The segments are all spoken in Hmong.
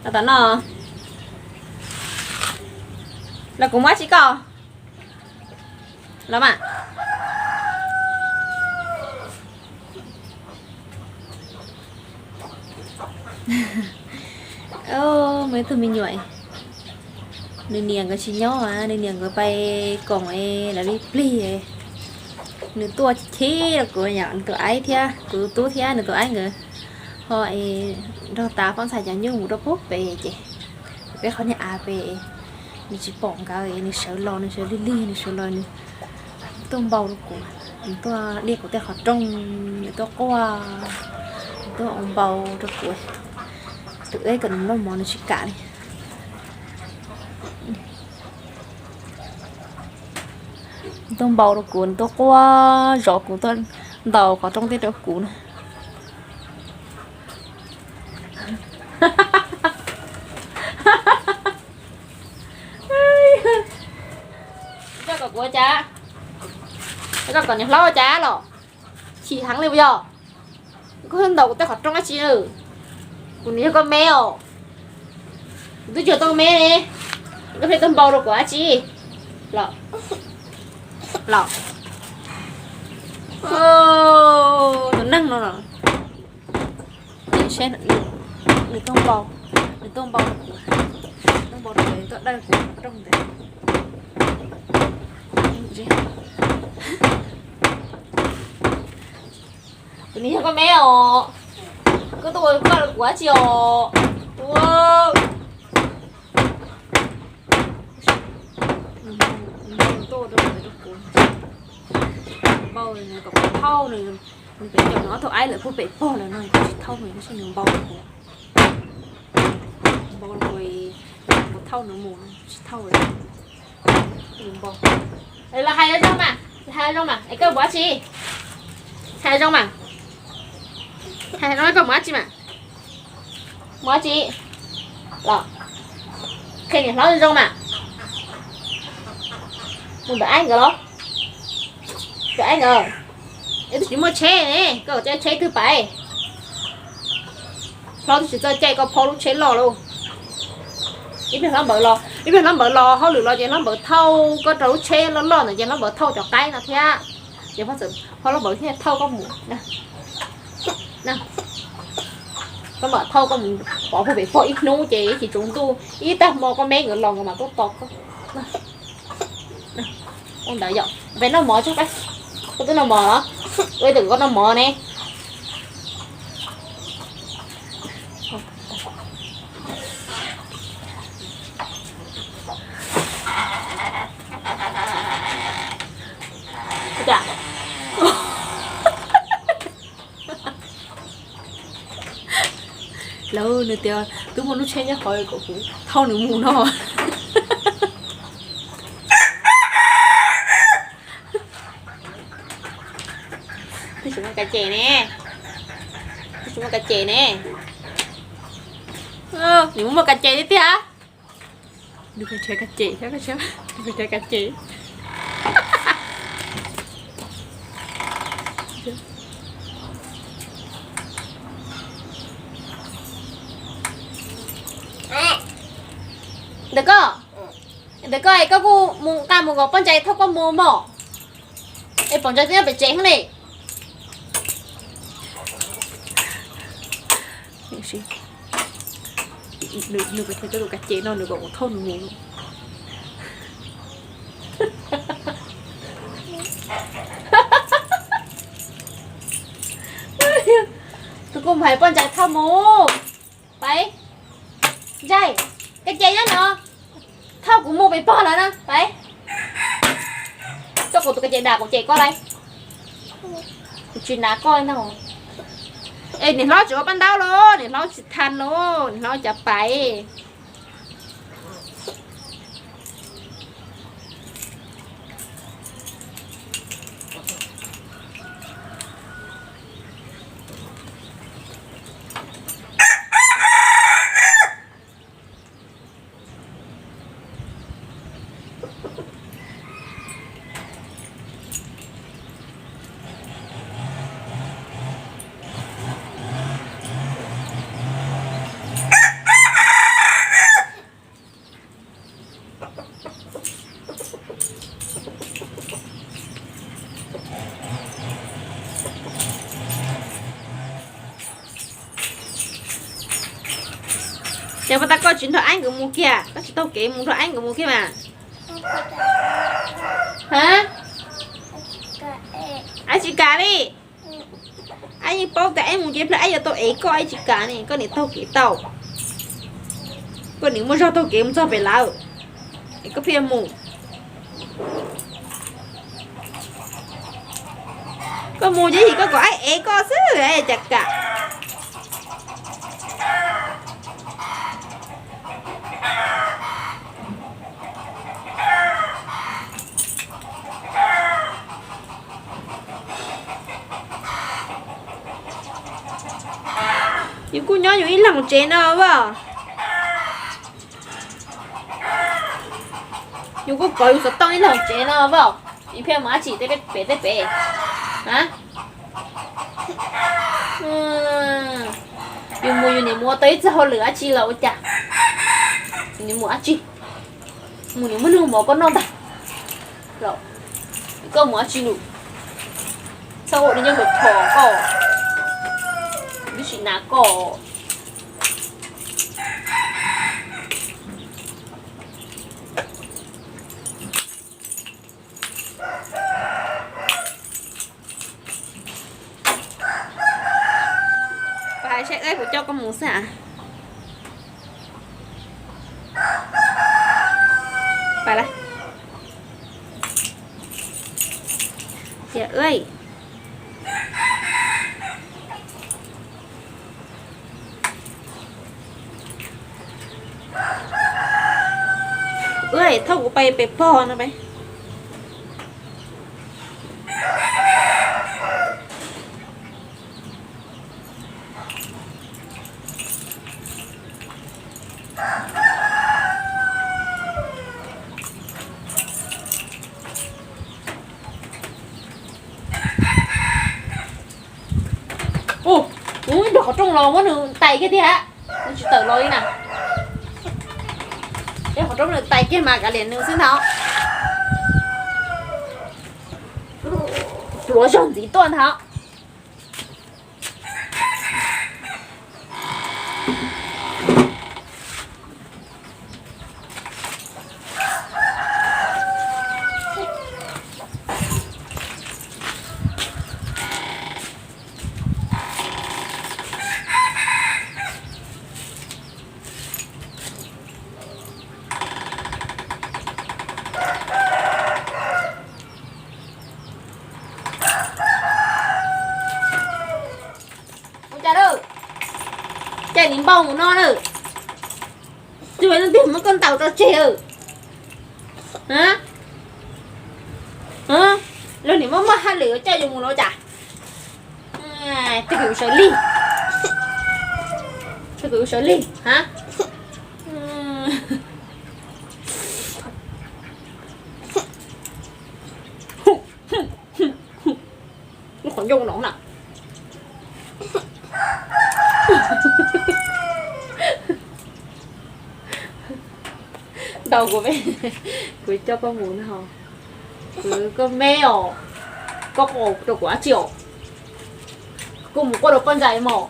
Los tom no, los kuv muab tsis koj los mas. Muaj ib tug me nyuam, nws niam nkawd tsis nyob, nws niam nkawd pais koom es lawv li plig, nws tuaj chim rau kuv, nws tus aib thiab kuv tus tub thiab nws tus aib nkawd ho nrog tas poj ntxhais cov nyuj mus rau pem pem ces peb qhov niag av pem, nws tsis pom nkawd, nws sawv los, nws sawv lig lig, nws sawv los nws tuaj npau rau kuv, nws tuaj liaj kuv tej qhov rooj, nws tuaj quaj, nws tuaj ua npau rau kuv. Tus aib kom nws noj mov nws tsis kam li. Nws tuaj npau rau kuv, nws tuaj quaj zov kuv, tuaj ntaus qhov rooj tej rau kuv na. Koj kom kuv ua cas? Koj kom niam hlob ua cas los? Chim heev li puas yog? Koj ntaus kuv tej qhov rooj dab tsi? Kuv nws yog koj me os. Kuv twb tsis yog koj me ne, koj pheej tuaj npau rau kuv dab tsi? Los, los, tus neeg no los, saib, nws tuaj npau, nws tuaj npau rau kuv, tuaj npau rau kuv, tuaj dawj kuv rooj ntawd. Kuv nws yog koj me os, koj tuaj ua koj kuv dab tsi os? Ua, npau, npau rau kuv, npau kom kuv thauj nws, nws pem caum nws ob tug aib lawm puag pem pog lawm no kuv tsis thauj nws, tab sis nws npau rau kuv, npau rau kuv, kuv thauj nws mus tsis thauj li. Nws npau. Los hais zoo mas, hais zoo mas, es koj mus dab tsi? Hais zoo mas, hais zoo koj mus dab tsi mas? Mus dab tsi? Los qhia niam hlob zoo mas. Mus ntawm aib nkawd los? Ntawm aib nkawd. Es twb tsis muaj tsheb ne, koj caij tsheb twg pais? Hlob twb tsis txawj caij, koj phob lub tsheb loj lauj. Ib pliag hlob npawv los, ib pliag hlob npawv los hauj lwm los ces hlob npawv thauj koj rau lub tsheb loj loj ntawd ces hlob npawv thauj cov qaib no thiab. Ces hlob npawv thiaj thauj koj mus. Hlob npawv thauj koj mus pov puag pem pog ib hnub ces ib chim tsaus ntuj ib tag hmo koj me nkawd los nkawd mam tuaj tos koj. Ua ntawd yom, peb noj mov tso, koj twb noj mov los? Ua ib tug koj noj mov ne. Lawv nws tias twb muaj lub tsheb nyob qhov kom kuv thauj nws mus no. Twb tsis muaj kas ces ne, twb tsis muaj kas ces ne. Nws muaj kas ces tiag tiag. Nws pheej tshaib kas ces, nws pheej tshaib kas ces. Ntawm koj, ntawm koj es koj kuj mus nqa mus nkaus poj ntxais thauj koj mus mog. Es poj ntxais twb nyob pem tsev xwb ne. Nws, nws pheej tshaib tus kas ces no, nws kom kuv thauj nws mus. Tus kuj mus hais poj ntxais thauj mus. Pais, Ntxais, kas ces nyob no, thauj kuv mus pem pog lawm na, pais. Txhob kuv tus kas ces dam kuv ces koj lauj. Kuv tsis hnav koj ntag. Es niam hlob tsis ua paj ntaub los, niam hlob tsis tha los, niam hlob cas pais. Ces puas tas koj tsis nrog Aib nkawd mus kiag, koj tsis taug kev mus nrog Aib nkawd mus kiag mas? Ha? Aib tsis kam li. Aib yeej paub tias Aib mus ces pliag Aib yuav tau ev koj, Aib tsis kam ne, koj niam taug kev tau. Koj niam muaj zog taug kev mus txog pem lawm es koj pheej mus. Koj mus ces yim koj kom Aib ev koj xwb, Aib cas kam. Yus kuj nyob yus ib leeg tsev no as. Yus kuj kov yus xov tooj ib leeg tsev no as. Yus pheej mus dab tsi tej pem tej pem a? Yus mus yus niam mus ua tau ib txoj hauj lwm dab tsi los ua cas? Yus niam mus dab tsi? Mus niam muab nug mov koj noj ntag. Koj mus dab tsi lus? Txhob ua li nyuj hluas thos koj, lub sim nas koj. Pab hais saib kuv coj koj mus xwb a. Pab la, tias, thauj kuv pais pem pog no peb. Ub, nws nrog qhov rooj los muab nws tais kiag tiag, nws tsis tawm los li na. Nrog qhov rooj nws tais kiag mas kav liam nws xwb ntag. Pluav zog ntxiv tuaj ntag. Ua cas lawm? Cas nim npau mus no lawm? Tus leej twg muab koj ntaus tso tseg? Luag nim muaj muaj hauj lwm coj yus mus los cas? Tseg kuv sawv lig, tseg kuv sawv lig ha. Lub qhov ncauj no na. Ntau kuv me, kuv coj koj mus no. Kuv koj me os, koj qos rau kuv dab tsi os? Kuv mus quaj rau poj ntxais mos.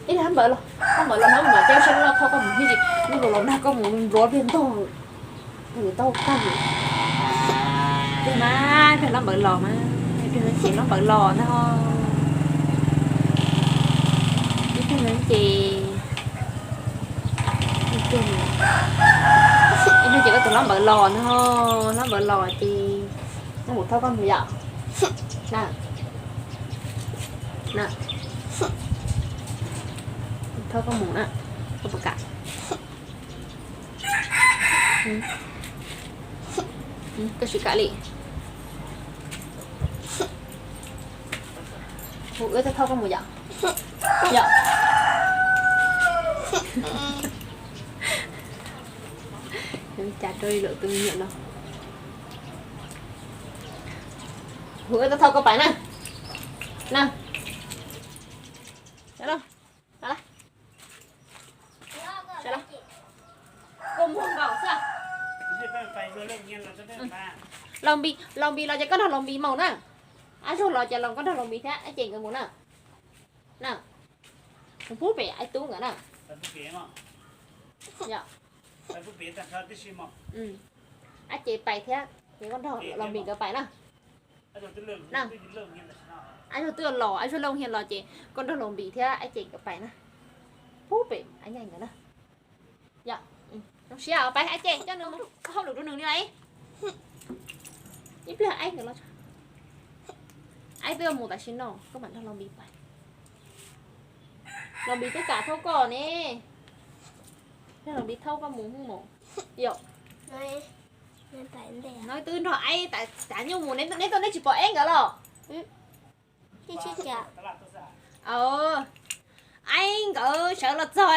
Ib hnub npawv los, hnub npawv los hnub mam coj sab loj thauj koj mus thiab, lub los los nag koj mus npluav pliag ntog. Tau tag. Tig mas, tig hlob npawv los mas, tig ces hlob npawv los ntag. Tig ces, tig ces koj tus hlob npawv los ntag, hlob npawv los ces, koj mus thauj koj mus yom. Na, na, thauj koj mus na, koj puas kam? Koj tsis kam li. Hu wb thauj koj mus yom. Yom. Cas rau lawm tus me nyuam no. Hu wb thauj koj pais na. Na. Sawv los. Sawv los. Koj muag nkaus xwb. Laus Npis, Laus Npis los ces koj nrog Laus Npis mus na. Ab Zog los ces los koj nrog Laus Npis thiab Ab Ces nkawd mus na. Na. Pub pem Aib Tub nkawd na. Yog, Aib Ces pais thiab ces koj nrog Los Npis nkawd pais na. Aib Zuag twb los, Aib Zuag Leej Hias los ces koj nrog Los Npis thiab Aib Ces nkawd pais na. Pub pem Aib Nyaij nkawd na. Yog, zoo siab pais, Aib Ces coj nws mus hauj lwm rau nws li. Ib pliag Aib nkawd los, Aib twb mus tam sim no koj mam nrog Los Npis pais. Los Npis twb kam thauj koj ne. Los Npis thauj koj mus mus. Yog, no twb nrog Aib tav nyuj mus, neb tuaj neb tsis pom Aib nkawd los? Aib nkawd sawv los txog,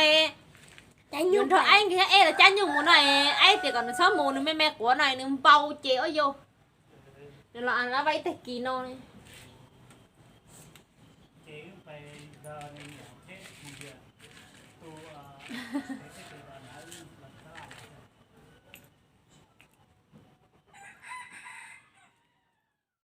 yuav nrog Aib nkawd thiab Ej los cab nyuj mus no. Aib tias kom nws txhob mus, nws me me quav no nws npau ces ua yus. Nws los vaj ib tag kis no.